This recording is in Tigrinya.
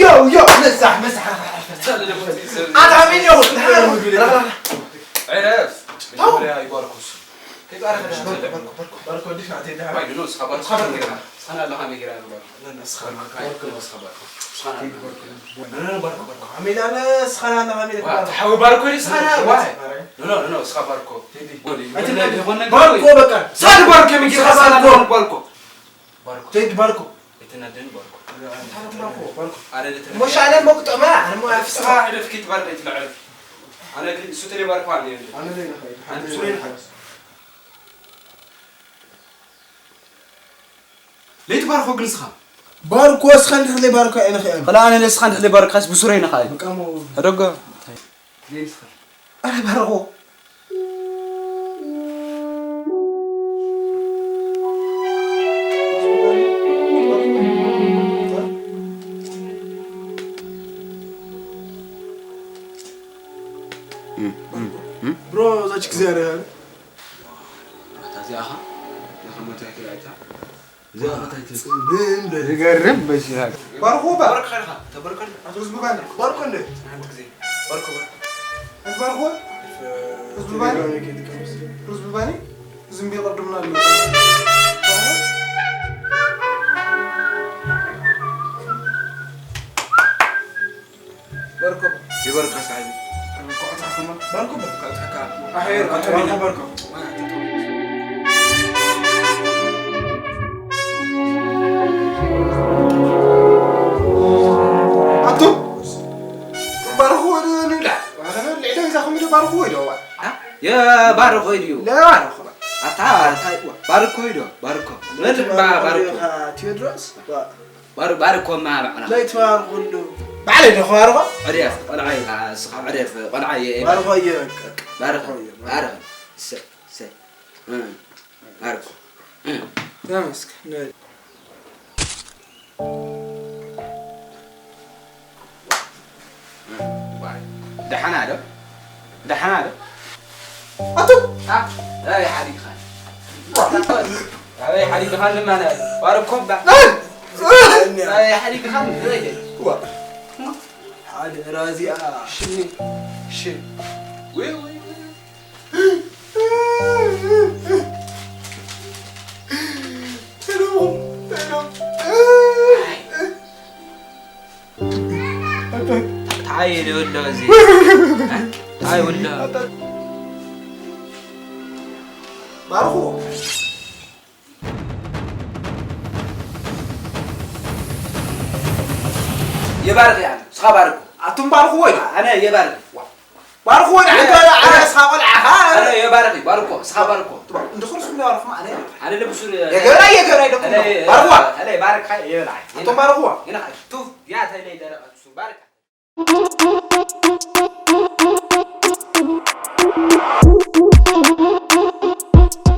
ዮ ዮ መሳሕ መሳሕ ኣታ ሚን ዮ ዕረፍ። መጀመርያ ይባርኮ እሱ። ከይባረኸ ደሓን ሰደድ። ባርኮ ባርኮ ባርኮ ወዲሽ ናተይ ደሓን። ዋይ ድኖ እስኻ ባርኮ እስኻ ባርኮ እስኻ ኣለኻ መጌራ ባርኮ። ንስኻ ባርኮ እስኻ ባርኮ። እስኻ ባርኮ ባርኮ። ኣሜዳ ንስኻ ኣለኻ ኣሜዳ። ዋ ተሓዊ ባርኮ ድስኻ ዋ። ኖ ኖ ኖ እስኻ ባርኮ። ቴዲ። ወዲ። ባርኮ በቃ። ሳድ ባርኮ መጌራ ሳድ ባርኮ። ባርኮ። ቴዲ ባርኮ። ኣይተናደኒ ባርኮ። ኣረ ደተ እሞ ሻዕለ እሞ ክጠማ፣ ኣነ እሞ ኣፍስኻ። እስኻ ዕረፍ ኪድ ባርኮ ኣይትልዕረፍ። ኣነ ግን እሱ ተለይ ባርኮ ኣነ የለ። ኣነ ዘይነኸ። ኣነ ብዙ ይነኸ። ለይቲ ባርኮ ግን እስኻ። ባርኮ እስኻ እንድሕር ለይ ባርኮ ኣይነኸ። ኸላ ኣነ ለስኻ እንድሕር ለይ ባርኮ ካስ ብሱረይ ነኸ። በቃ እሞ። ሕደጎ። ለይ እስኻ። ኣረ ባርኮ። ብሮ እዛ ችክ እዚኣ ርኢኻ ዶ? ኣታ እዚኣ ኸ? እዚኣ ኸ ሞተር ክልኣይታ? እዚኣ ኸ እንታይ ትብል? ጽልም በል። ዝገርም በሽታ። ባርኮ ባ። ባርኮ ኸልኻ፣ ተበርከሉ። ኣቶ ህዝቡ ባንድ። ባርኮ እንደ? ሓንቲ ግዜ። ባርኮ፣ ባርኮ። ኣቶ ባርኮ? ህዝቡ ባንድ? ህዝቡ ባንድ? ዝም ብሎ ቅድምና ኣሎ። በርኮ ይበርካ ሳሕቢ። እንኳዕ ተረፈና። በርኮ በርኮ ተካ። ኣሄር በርኮ በርኮ። ኣቱ ባርኮ ወደ ንብላ። ዋኸነ ልዕደ ዛኹም ዶ ባርኮ ወደ ዋ። የባርኮ እዩ። ለባርኮ። ኣታ ኣታ ባርኮ እዩ ዶ ባርኮ። ምን ባ ባርኮ። ቴዎድሮስ። ባር ባርኮማ ባዕላ። ለይቲ ባርኮ እንዶ። ባዕለይ ዶ ባርኮ? ዕደፍ ቆልዓ ኢኻ እስኻ ዕደፍ ቆልዓ እየ። ባርኮ እየ በቃ። ባርኮ ባርኮ። ሰ ሰ። ባርኮ። ተመስገን። ደሓና ዶ? ደሓና ዶ? ኣቱ ኣበይ ሓዲግኻኒ? ኣበይ ሓዲግኻኒ? ማነ ባርኮ እባ ኣበይ ሓዲግኻኒ? ሓደ ራዚኣ ሽኒ ሽን ወይ ወይ ተዓይ ይውሎ እዚ። ተዓይ ይውሎ። ባርኹ። የባርኽ እያ። ንስኻ ባርኩ። ኣቱም ባርኹ ወይ? ኣነ የባርኽ። ባርኮ ወደ ኣነ ኣነ ኣነ ኣነ እስኻ ቆልዓ ኻ ኣነ የባርኽ ባርኮ እስኻ ባርኮ እንድኹር ስም ባርኮ ኣነ ኣነ ለብሱ የገራ የገራ ይደኩ ባርኮ ኣነ ባርካ የበላ ኣቶም ባርኮ ይና ቱ ያ ተለይ ደረቀ ሱ ባርካ